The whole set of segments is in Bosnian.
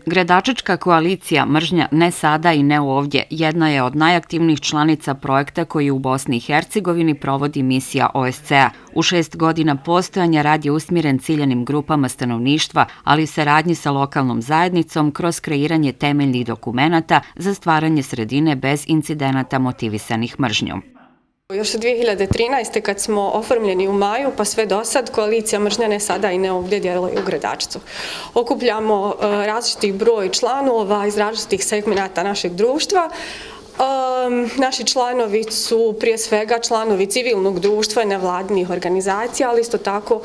Gradačačka koalicija Mržnja ne sada i ne ovdje jedna je od najaktivnijih članica projekta koji u Bosni i Hercegovini provodi misija OSCE-a. U 6 godina postojanja rad je usmjeren ciljanim grupama stanovništva, ali i saradnji sa lokalnom zajednicom kroz kreiranje temeljnih dokumenata za stvaranje sredine bez incidenata motivisanih mržnjom. Još od 2013. kad smo oformljeni u maju pa sve do sad, koalicija Mržnja ne sada i ne ovdje djeluje u Gradačcu. Okupljamo različiti broj članova iz različitih segmenata našeg društva. Naši članovi su prije svega članovi civilnog društva i nevladinih organizacija, ali isto tako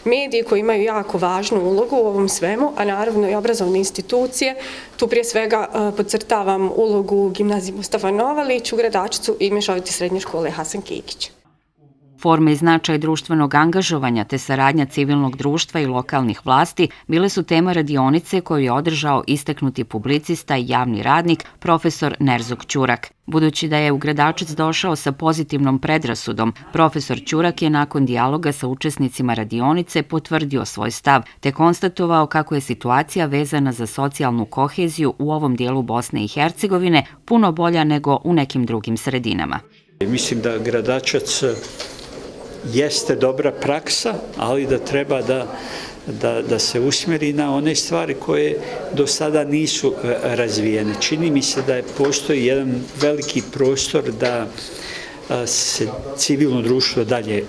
mediji koji imaju jako važnu ulogu u ovom svemu, a naravno i obrazovne institucije. Tu prije svega podcrtavam ulogu gimnazije Mustafa Novalić u Gradačcu i mješovite srednje škole Hasan Kikić. Forme i značaj društvenog angažovanja te saradnja civilnog društva i lokalnih vlasti bile su tema radionice koju je održao istaknuti publicista i javni radnik profesor Nerzuk Ćurak. Budući da je u Gradačac došao sa pozitivnom predrasudom, profesor Ćurak je nakon dijaloga sa učesnicima radionice potvrdio svoj stav te konstatovao kako je situacija vezana za socijalnu koheziju u ovom dijelu Bosne i Hercegovine puno bolja nego u nekim drugim sredinama. Mislim da Gradačac jeste dobra praksa, ali da treba da se usmjeri na one stvari koje do sada nisu razvijene. Čini mi se da postoji jedan veliki prostor da se civilno društvo dalje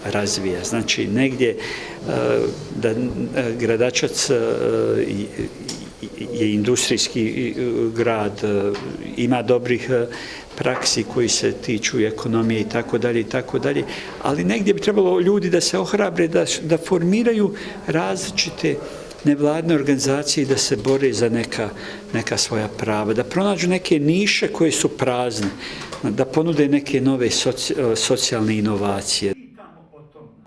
razvija. Znači, negdje da Gradačac je industrijski grad, ima dobrih praksi koji se tiču ekonomije i tako dalje, ali negdje bi trebalo ljudi da se ohrabre, da formiraju različite nevladine organizacije i da se bore za neka svoja prava, da pronađu neke niše koje su prazne, da ponude neke nove socijalne inovacije.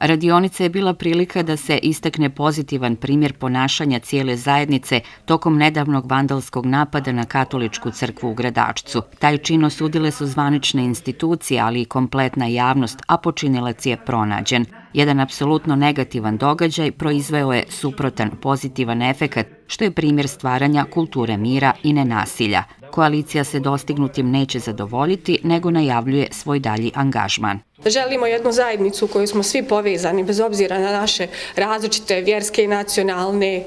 Radionica je bila prilika da se istakne pozitivan primjer ponašanja cijele zajednice tokom nedavnog vandalskog napada na katoličku crkvu u Gradačcu. Taj čin osudile su zvanične institucije, ali i kompletna javnost, a počinilac je pronađen. Jedan apsolutno negativan događaj proizveo je suprotan pozitivan efekat, što je primjer stvaranja kulture mira i nenasilja. Koalicija se dostignutim neće zadovoljiti, nego najavljuje svoj dalji angažman. Želimo jednu zajednicu u kojoj smo svi povezani, bez obzira na naše različite vjerske i nacionalne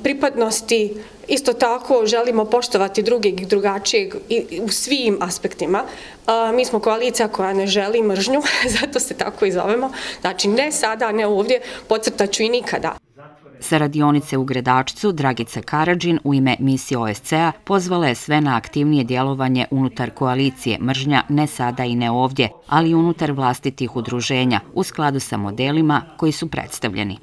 pripadnosti. Isto tako želimo poštovati drugih i drugačijeg u svim aspektima. Mi smo koalicija koja ne želi mržnju, zato se tako i zovemo. Znači ne sada, ne ovdje, podcrtaću i nikada. Sa radionice u Gradačcu Dragica Karadžin u ime misije OSCE-a pozvala je sve na aktivnije djelovanje unutar koalicije Mržnja ne sada i ne ovdje, ali i unutar vlastitih udruženja u skladu sa modelima koji su predstavljeni.